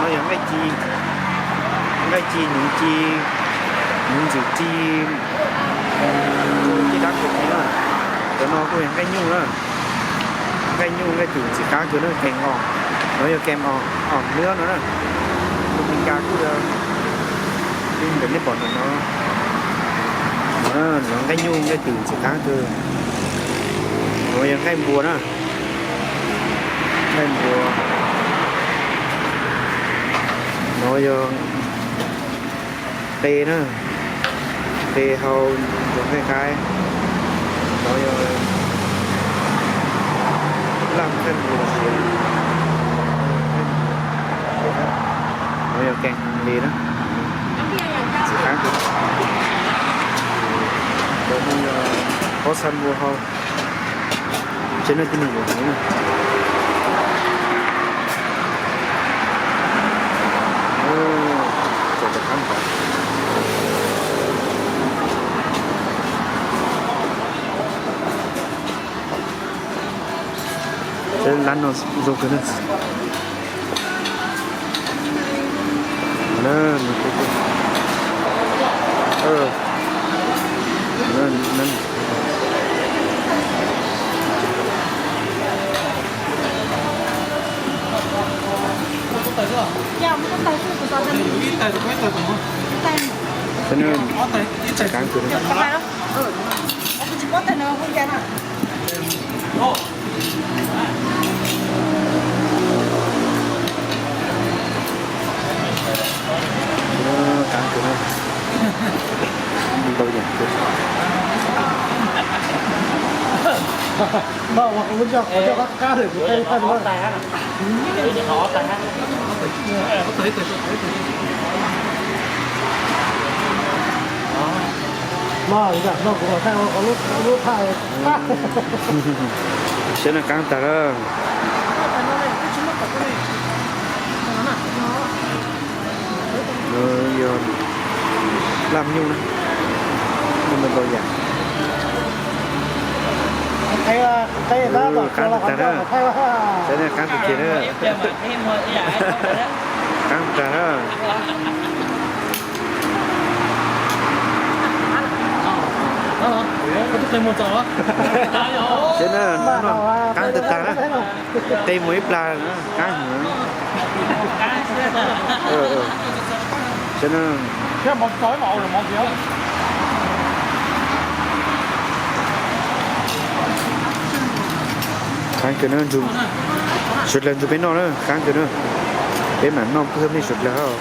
No yog nqaij ci, nqaij ci, hnyuv ci, hnyuv ntxwm ci, ci dab ci na. Cov no kuj yog nqaij nyuj na. Nqaij nyuj nqaij twm ntxim qab kawg na, keem os. No yog keem os, os nws no na. Tus Meskas kuj yog li ntawm nej pom ntawm no. No nqaij nyuj nqaij twm ntxim qab kawg. No yog nqaij npua na. Nqaij npua. No yog qe na, qe hau, nqaij qaib. No yog laj nqaij npua. No yog keem li na. Ntxim qab kawg. Cov no yog pob txha npua hau. Tsev no tib neeg yuav hnyuv na. Lab no zoo kawg na. Qab kawg. Qab kawg, ntau yam kawg. Siab na, qab tag lawm. Yog laj nyuj na, ntau yam. Qab tag na, siab na, qab tiag tiag na. Qab tag na. Siab na, qab tag tag na. Qe mus ib plag na, qab heev. Siab na. Qab kawg na, suav dlawg nrug peb noj na, qab kawg na. Peb mam noj pub thawj mej suav dlawg os.